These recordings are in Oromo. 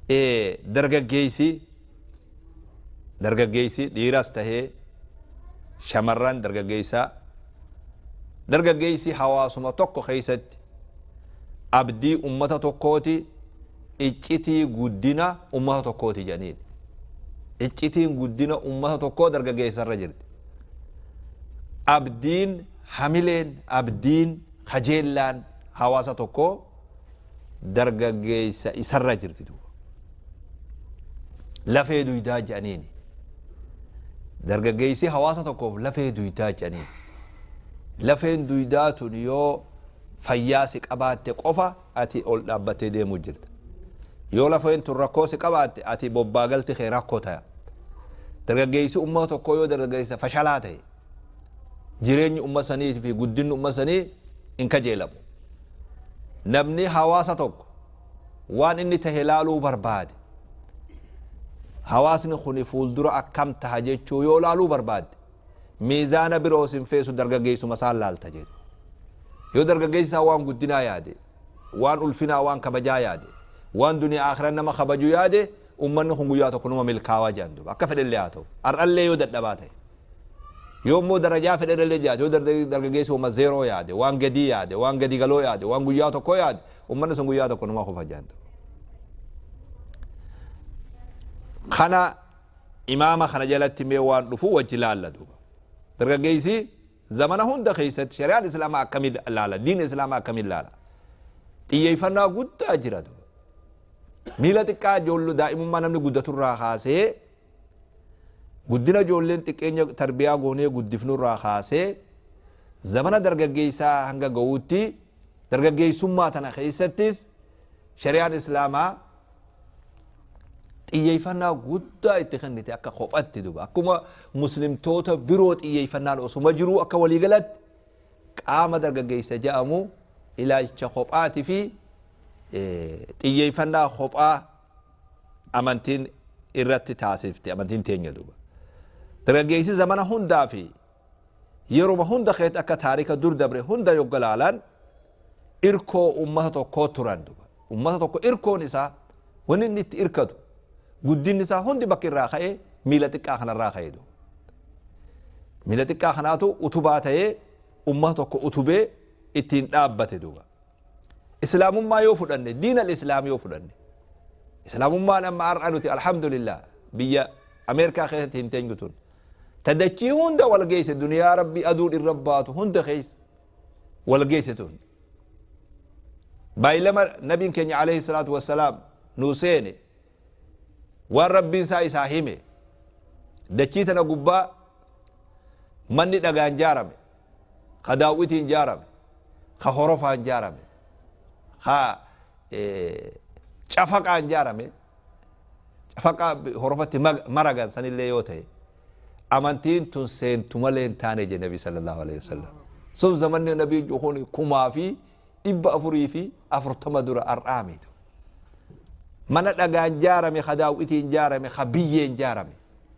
Dargaggeessi dargaggeessi dhiiras tahee shamarran dargaggeessaa dargaggeessi hawaasuma tokko keessatti abdii ummata tokkooti, iccitii guddina ummata tokkooti jedhaniin. Iccitiin guddina ummata tokkoo dargaggeessarra jirti. Abdiin hamileen, abdiin kajeellaan hawaasa tokkoo dargaggeessa isarra jirti duuba. Lafee duydaa jedhaniini. Dargaggeessi hawaasa tokkoof lafee duydaa jedhaniini. Lafeen duydaa tun yoo fayyaa si qabaatte qofa ati ol dhaabbattee deemuu jirta. Yoo lafeen tun rakkoo si qabaatte, ati bobbaagalti kee rakkoo ta'a. Dargaggeessi ummata tokkoo yoo dargaggeessa fashalaa ta'e, jireenyi ummata sanii fi guddinni ummata sanii hin kajeelamu. Namni hawaasa tokko waan inni tahe laaluu barbaade, hawaasni kuni fuuldura akkam taha jechuu yoo laaluu barbaadde, miizaana biroo sin feesu, dargaggeessuma isaan laalta jedhu. Yoo dargaggeessi isaa waan guddinaa yaade, waan ulfinaa, waan kabajaa yaade, waan duniyaa akhiraa nama kabaju yaade, ummanni kun guyyaa tokko numa milkaawaa jedhan duuba, akka fedhellee haa ta'u. Har'allee yoo dadhabaa ta'e. Yoo immoo darajaa fedhellee jiraate, yoo dargaggeessi wama zeeroo yaade, waan gadii yaade, waan gadi galoo yaade, waan guyyaa tokko yaade, ummanni sun guyyaa tokko numa kufa jedhan duuba. Kana imaama kana jalatti mee waan dhufu wajji laalla duuba. Dargaggeessi zamana hunda keessatti shari'aan islaamaa akkamiin laala? Diin islaamaa akkamiin laala? Xiyyeeffannaa guddaa jira duuba. Miila xiqqaa ijoollee daa'imummaa namni guddaturraa kaasee, guddina ijoolleen xiqqeenya tarbiyaa goonee guddifnurraa kaasee, zamana dargaggeessaa hanga ga'uutti, dargaggeessummaa tana keessattis shari'aan islaamaa xiyyeeffannaa guddaa itti kennite akka kophatti duuba. Akkuma muslimtoota biroo xiyyeeffannaan osuma jiruu, akka waliigalatti qaama dargaggeessa jedhamu ilaalcha kophaatii fi xiyyeeffannaa kophaa amantiin irratti taasifte amantiin teenya duuba. Dargaggeessi zamana hundaa fi yeruma hunda keessatti akka taarika dur dabre hunda yogga laalan irkoo ummata tokkoo turan duuba. Ummata tokko irkoon isaa, wanni inni itti irkatu, guddinni isaa hundi bakka irraa ka'e miila xiqqaa kanarraa ka'e duuba. Miila xiqqaa kanaatu utubaa ta'ee ummata tokko utubee ittiin dhaabbate duuba. Islaamummaa yoo fudhanne, diin al-islaam yoo fudhanne, islaamummaan amma har'a nuti alhamdulillah biyya Ameerikaa keessatti hin teenyu tun, tadachii hunda wal geesse, duniyaa rabbi aduun irra baatu hunda keessa wal geesse tun, baay'ilama nabiin keenya alayhi salaatu wassalaam nuu seene, waan rabbiin isaa isaa hime, dachii tana gubbaa manni dhagaan jaarame, ka daawwitiin jaarame, ka horofaan jaarame, ka cafaqaan jaarame, cafaqaa horofatti maragan sanillee yoo ta'e, amantiin tun seentu malee hin taane jedhe nabi sallallahu alaihi wasallam. Sun zamanni nabii kun 1440 dura har'aamitu. Mana dhagaan jaarame, ka daawwitiin jaarame, ka biyyeen jaarame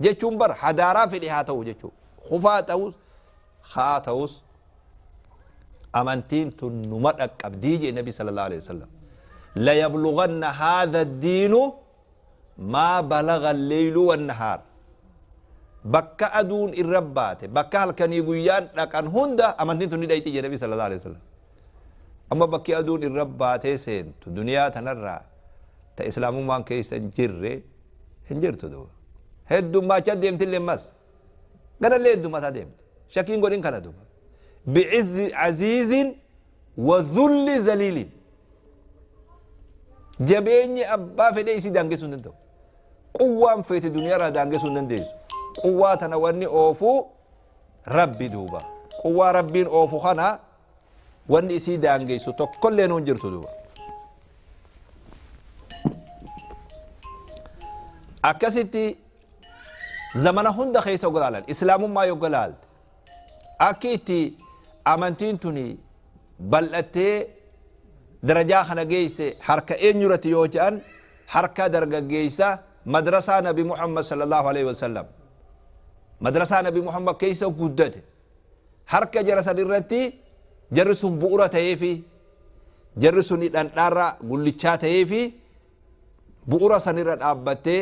jechuun bar hadaaraa fedhe haa ta'u jechuudha. Kufaa ta'us haa ta'us amantiin tun numa dhaqqabdii jedhe nabi sallallahu alaihi wasallam. La yablughanna haadha diinu maa balagha al-leylu wan-nahaar. Bakka aduun irra baate, bakka halkanii guyyaan dhaqan hunda amantiin tun ni dhayxi jedhe nabi sallallahu alaihi wasallam. Amma bakki aduun irra baatee seentu duniyaa tanarraa ta islaamummaan keessa hin jirre hin jirtu duuba. Heddummaachaa deemtillee mas. Ganallee heddummataa deemte. Shakkiin godhin kana duuba. Bi'izzi aziizin wa dhulli zaliilin. Jabeenyi abbaa fedhee isii daangessuu hin danda'u. Quwwaan feete duniyaarraa daangessuu hin dandeessu. Quwwaa tana wanni oofu rabbi duuba. Quwwaa rabbiin oofu kana wanni isii daangessu tokkollee nuun jirtu duuba. Akkasitti zamana hunda keessa yogga laalan, islaamummaa yogga laalte, akki itti amantiin tuni bal'attee darajaa kana geesse harka eenyurratti yoo jedhan, harka dargaggeessa madrasaa nabi Muhammad sallallahu alaihi wasallam, madrasaa nabi Muhammad keessa guddate, harka jara san irratti jarri sun bu'ura ta'eefi, jarri sun dhandhaarra gullichaa ta'eefi. Bu'ura sanirra dhaabbattee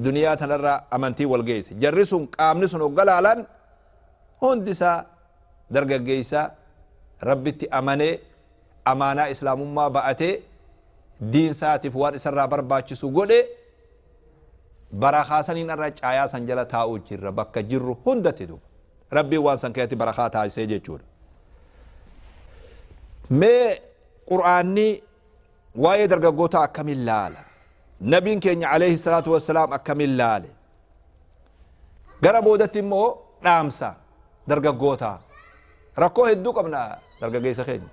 duniyaa tanarra amantii wal geesse. Jarri sun qaamni sun hogga laalan hundi isaa dargaggeessa Rabbitti amanee amaanaa islaamummaa ba'atee diin isaatiif waan isarraa barbaachisu godhe. Barakaa saniin irra caayaa san jala taa'uu jirra bakka jirru hundatti duuba. Rabbiin waan san keessatti barakaa taasisee jechuudha. Mee Qur'aanni waa'ee dargaggoota akkamiin laala? Nabiin keenya alayhi salaatu wassalaam akkamiin laale? Gara boodatti immoo dhaamsa dargaggoota. Rakkoo hedduu qabna dargaggeessa keenya.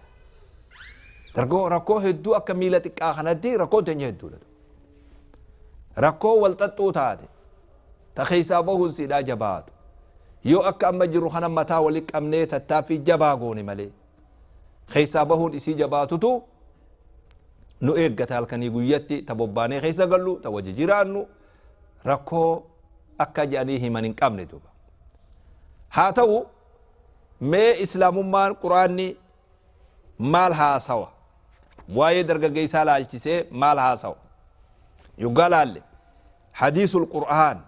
Rakkoo hedduu akka miila xiqqaa kanatti rakkoon teenya hedduudha. Rakkoo wal xaxxuu taate ta keessaa bahuun siidhaa jabaatu. Yoo akka amma jirru kana mataa walitti qabnee tattaaffii jabaa goone malee keessaa bahuun isii jabaatutu nu eeggata halkanii guyyatti ta bobbaanee keessa gallu ta wajji jiraannu rakkoo akka jedhanii himan hin qabne duuba. Haa ta'u mee islaamummaan Quraanni maal haasawa? Waa'ee dargaggeessaa laalchisee maal haasawa? Yoggaa laalle hadiisul Qur'aan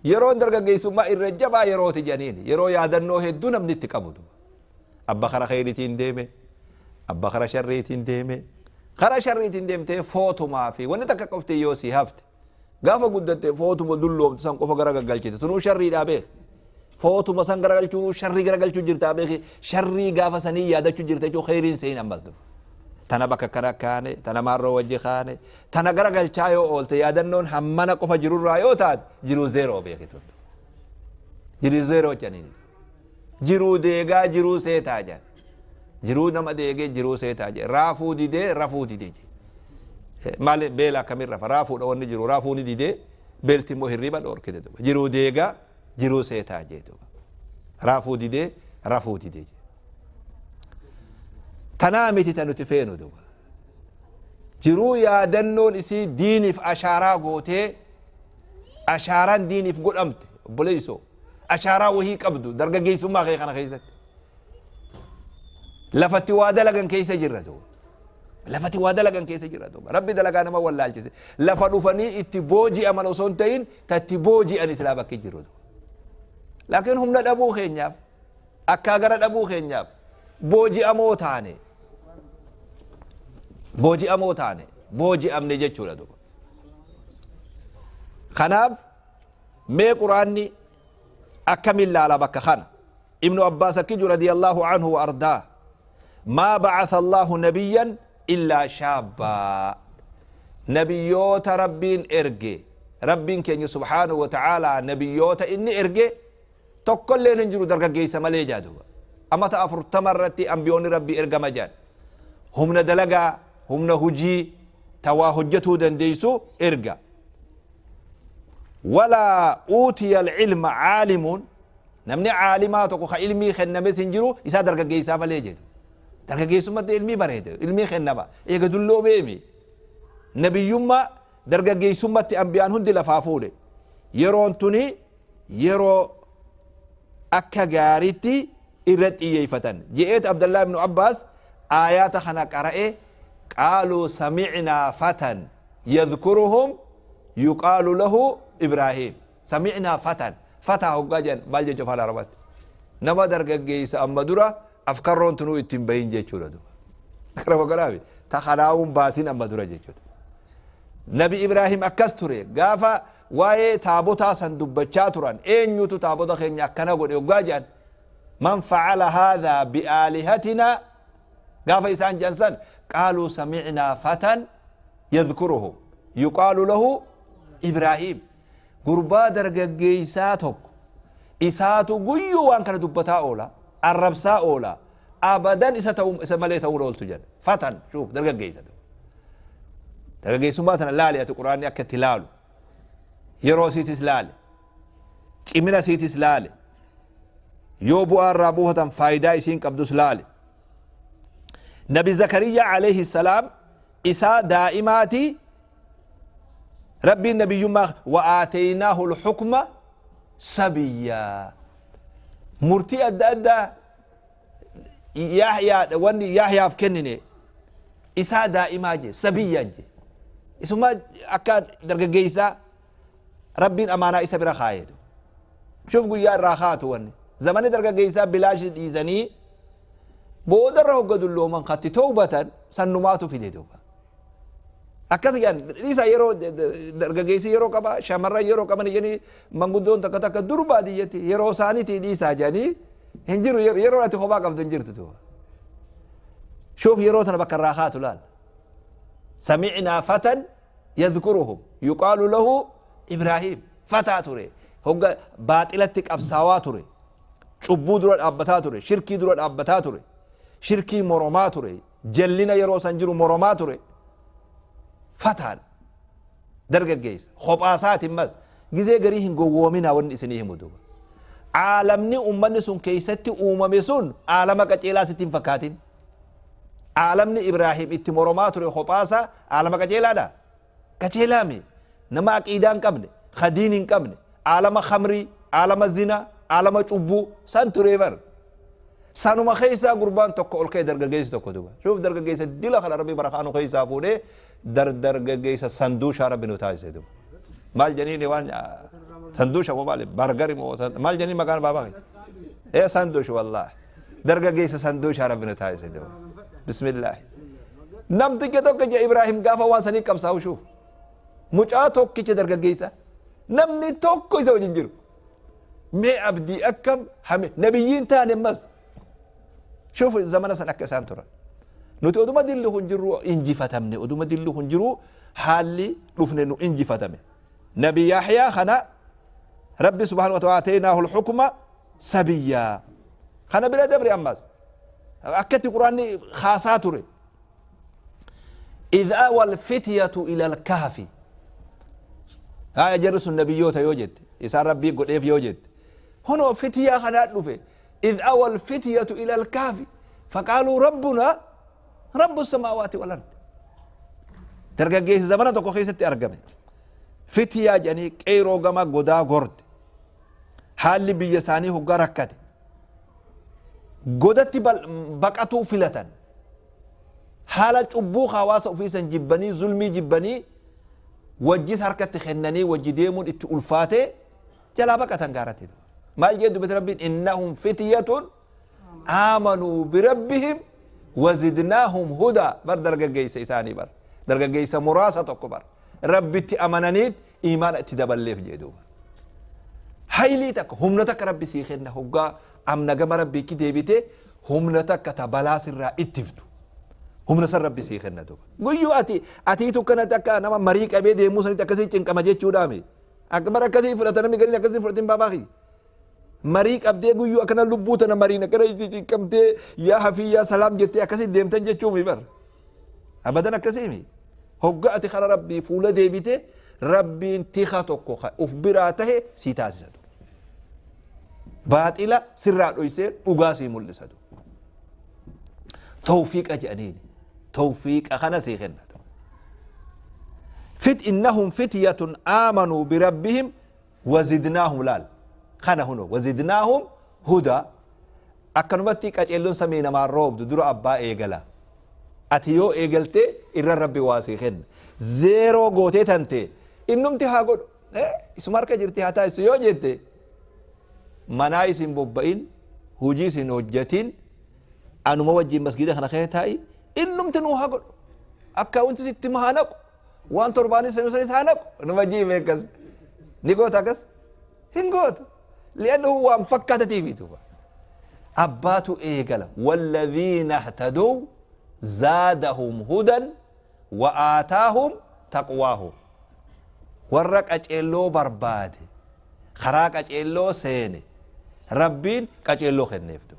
yeroon dargaggeessummaa irra jabaa yerooti jedhaniin yeroo yaadannoo hedduu namni itti qabu duuba. Abba kara khayriitiin deeme, abba kara sharriitiin deeme, kara sharriitiin deemtee footumaa fi wanni takka qofti yoo si hafte gaafa guddatte footuma dulloomte san qofa gara gaggalchite tunuu sharriidhaa beek. Footuma san garagalchuu sharrii garagalchuu jirtaa beeki sharrii gaafa sanii yaadachuu jirta jechuu khayriin seen ammas duuba. Tana bakka kana kaane, tana maarroo wajji kaane, tana garagalchaa yoo oolte yaadannoon hammana qofa jirurraa yoo taate jiruu zeeroo beekitu. Jiruu zeeroo jedhaniin. Jiruu deegaa jiruu seetaa jedhan. Jiruu nama deegee jiruu seetaa jedhan. Raafuu didee rafuu didee jedhe. Maali beela akkamiin rafa? Raafuudha wanni jiru. Raafuu ni didee beelti immoo hirriba dhoorkite duuba. Jiruu deegaa jiruu seetaa jedhe duuba. Raafuu didee rafuu didee jedhe. Tanaa miti ta nuti feenu duuba. Jiruu yaadannoon isii diiniif ashaaraa gootee ashaaraan diiniif godhamte obboleessoo ashaaraa wahii qabdu dargaggeessummaa kee kana keessatti. Lafatti waa dalagan keessa jirra duuba. Lafatti waa dalagan keessa jirra duuba. Rabbi dalagaa nama wallaalchise. Lafa dhufanii itti booji'aman osoo hin ta'in tatti booji'an islaa bakki jiru duuba. Laakiin humna dhabuu keenyaaf akkaa gara dhabuu keenyaaf booji'amoo taane. Booji'amoo taane booji'amne jechuudha duuba. Kanaaf mee Quraanni akkamiin laala bakka kana? Ibnu Abbaas akki jiru radiyallahu anhu wa ardaa. ما بعث الله نبيا إلا شابا. نبيوت ربين إرجي ربين كن سبحانه وتعالى نبيوت إني إرجي تقول لين نجرو درجة جيسة مالي جادو. أما تأفر تمرتي أنبيون ربي إرجع مجان هم ندلقا هم نهجي توا هجته دنديسو إرجع. ولا أوتي العلم عالم نمني عالماتك وخ علمي خلنا مسنجرو إسا درجة جيسة مالي جادو. درجة جيسة ما علمي بريد علمي خلنا با يقدلوا بيمي نبي يوم درجة جيسة ما أنبيان هندي لفافوله يرون توني يرو أكا جاريتي إرت إيه فتن جئت عبد الله بن عباس آيات خنا قرأ قالوا سمعنا فتن يذكرهم يقال له إبراهيم. سمعنا فتن فتى هو جن بل جفال عربات نما درجة جيسة أما درا أفكارون تنو التنبين جيشورا دو كرم كرامي تخلاهم باسين أما درا جيشورا. نبي إبراهيم أكستوري قافا واي تابوتا سندبتشاتوران إن يوتو تابوتا خين يكنا قد يوجان من فعل هذا بآلهتنا قافا إسان جنسان قالوا سمعنا فتى يذكره يقال له إبراهيم. قربا درجة جيساتك إساتو قيو وان كان دبتا أولا الربسا أولا أبدا إسا مليتا أولا تجن فتى شوف درجة جيساتك درجة جيسو مثلا لالي القرآن يكتلالو yeroo siitis laale cimina siitis laale yoo bu'aa irraa buufatan faayidaa isiin qabdus laale. Nabi Zakariya alayhi salaam isaa daa'imaati rabbiin nabiyyummaa wa aataynaahu lxukma sabiyyaa murtii adda addaa Yahyaa wanni Yahyaaf kennine isaa daa'imaa je sabiyyaan je Isuma akka dargaggeessaa Rabbiin amaanaa isa bira kaayeetu. Shuf guyyaa irraa kaatu wanni. Zamani dargaggeessaa bilaashi dhiisanii boodarra hogga dullooman katti tawbatan sannumaatu fide duuba. Akkas jedhan dhiisaa yeroo dargaggeessi yeroo qaba shamarran yeroo qaban jedhanii manguddoon takka takka dur baadiyyatti yeroo isaaniitii dhiisaa jedhanii hin jiru yeroo ati kophaa qabdu hin jirtu duuba. Shuf yeroo tana bakka irraa kaatu laal. Sami'naa fatan yadhkuruhum yuqaalu lahu Ibraahim fataa ture hogga baaxilatti qabsaawaa ture cubbuu dura dhaabbataa ture shirkii dura dhaabbataa ture shirkii moromaa ture jallina yeroo san jiru moromaa ture fataadha dargaggeessa kophaasaati mas gizee garii hin gowwoominaa wanni isinii himu duuba aalamni ummanni sun keessatti uumame sun aalama qaceelaa sitti hin fakkaatin aalamni Ibraahim itti moromaa ture kophaasaa aalama qaceelaadha qaceelaami nama aqiidaa hin qabne khadiin hin qabne aalama khamrii aalama zinaa aalama cubbuu san ture bar sanuma keessaa gurbaan tokko ol ka'e dargaggeessi tokko duuba shuuf dargaggeessa dila kana rabbi barakaanu keessaa fuudhee dargaggeessa sanduushaa rabbi nu taasise duuba maal jeniini waan sanduusha moo maali bargari moo maal jeniin maqaan baabaa kee ee sanduush wallaahi dargaggeessa sanduushaa rabbi nu taasise duuba bismillaahi namticha tokko je Ibraahim gaafa waan sanii qabsaa'u shuuf mucaa tokkicha dargaggeessa namni tokko isa wajjin jiru mee abdii akkam hame nabiyyiin taane ammas shuuf zamana san akka isaan turan nuti oduma dilli kun jirru injifatamne oduma dilli kun jiru haalli dhufne nu injifatame nabi Yahyaa kana rabbi subhaanahu wa ta'ala ateenaahu alhukma sabiyyaa kana bira dabre ammas akkatti quraanni haasaa ture إذ أوى الفتية إلى الكهف هاي جرس النبيوت يوجد إسان ربي قد إيف يوجد هنا فتية خنات لفه إذ أوى الفتية إلى الكهف فقالوا ربنا رب السماوات والأرض ترجع جيس زمانة تكو خيسة أرجمه فتية جاني كيرو جما غدا غرد حال بيساني هو ركته غدتي بقتو فلتن حالة أبو خواص أوفيسن جبني ظلمي جبني وجيس حركة خنني وجديمون الفاتة جلا بقتن غارتي ما الجد بتربين إنهم فتية آمنوا بربهم وزدناهم هدى بر درجة جيس إساني بر درجة جيس مراسة تكبر ربي تأمننيت إيمان تدبل في جدوب حيلي تك هم نتك ربي سيخنا هجا أم نجم ربي كده بيته هم نتك تبلا سر اتفدو هم نصر ربي سيخنا دوب قيو أتي أتي تكنا تك أنا ما مريك أبي دي موسى تكسي تنك ما جت شودامي أكبر كسي فرتنا ميقالي كسي فرتين باباخي مريك أبدي قيو أكنا لبوتنا مرينا كنا كم تي يا حفي يا سلام جتي أكسي ديمتن جت شومي بر أبدا أكسيمي هجا أتي خلا ربي فولا ديبته ربي انتخاتك أفبراته سيتازدو باطلة سرات ويسير وقاسي ملسدو توفيق أجانين توفيق أخنا سيخنا فت إنهم فتية آمنوا بربهم وزدناهم لال خنا هنا وزدناهم هدى أكنمتك أجلون سمينا مع الروب درو أبا إيجلا أتيو إيجلتي إر ربي واسيخن زيرو غوتي تنتي إنهم تهاجر إيه اسمارك جرتي هتا سيو جرتي منايس بوبين هجيس هجتين أنا موجي مسجد خنا خيتاي إنهم تنوها قل أكا وانت ست مهانك وان ترباني سنوسني هانك نمجي ميكس نيجو تاكس هنجوت لأنه هو مفكة تيفي دوبا أباتو إيجلا والذين اهتدوا زادهم هدى وآتاهم تقواهم ورق أجلو بربادي خراك أجلو سيني ربين كأجلو خنيف دو